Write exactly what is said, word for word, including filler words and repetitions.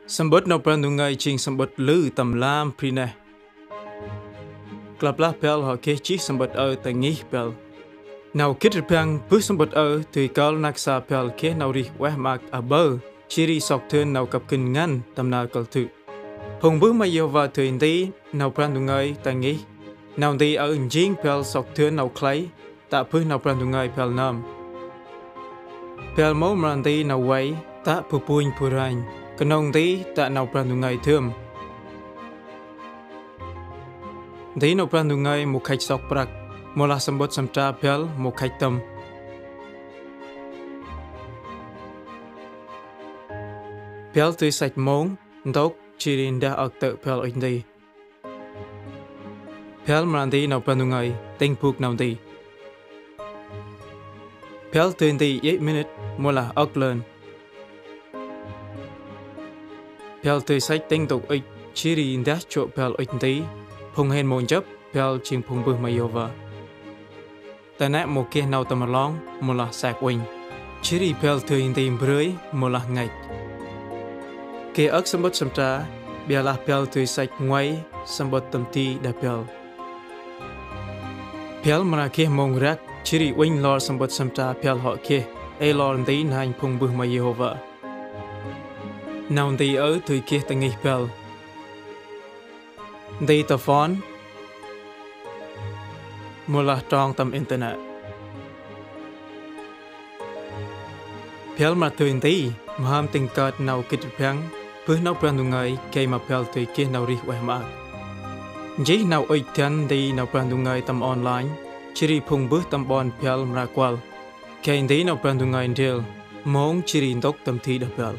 Samƀŭt Nau Brah Ndu Ngơi jêng samƀŭt lư tâm lam bri neh. Klăp lah băl hŏ geh jêh samƀŭt aơ ta ngih băl. Nau gĭt rbăng bơh samƀŭt aơ dơi kơl năk sa băl geh nau rêh ueh maak aƀaơ, jêh ri sŏk dơn nau kăp gân ngăn tâm nar kăl dŭ. Phung mbơh ma Yêhôva dơi nti Nau Brah Ndu Ngơi ta ngih. Nau nti aơ njêng băl sŏk dơn nau khlay, tă bơh Nau Brah Ndu Ngơi băl nơm. Băl mâu mra nti nau vay, tă bơh bunh bơh ranh, knŏng nti tă Nau Brah Ndu Ngơi dơm. Nti Nau Brah Ndu Ngơi mâu khăch sŏk prăk, mâu lah samƀŭt samtra băl mâu khăch tơm. Băl dơi săch mông, ntŭk, jêh ri ndah âk tơ̆ băl ŭch nti. Băl mra nti Nau Brah Ndu Ngơi, tĭng bôk nau nti. Băl dơi nti jê̆ minit, mâu lah âk lơn. Băl dơi săch tĭng ntŭk ŭch, jêh ri ndah jŏ băl ŭch nti, phung hên mâu jăp, băl jêng phung mbơh ma Yêhôva. Ta nĕ mâu geh nau tâm rlong, mâu lah sek uănh. Jêh ri băl dơi nti mbrơi, mâu lah ngăch. Geh âk samƀŭt samtra, ƀiălah băl dơi săch ngoai, samƀŭt tâm di đah băl. Băl mra geh mông răk, jêh ri uănh lor samƀŭt samtra băl hŏ geh, ê lor nti n'hanh phung mbơh ma Yêhôva. Nau nti aơ dơi geh ta ngih băl. Nti ta phone, mâu lah trong tâm internet. Băl mra dơi nti, mham tĭng kơt nau gĭt rbăng, bơh Nau Brah Ndu Ngơi, gay ma băl dơi geh nau rêh ueh maak. Jêh nau ŭch dăn nti Nau Brah Ndu Ngơi tâm online, jêh ri phung mbơh tâm ƀon băl mra kuăl. Gay nti Nau Brah Ndu Ngơi ndrel, mông jêh ri ntŭk tâm di đah băl.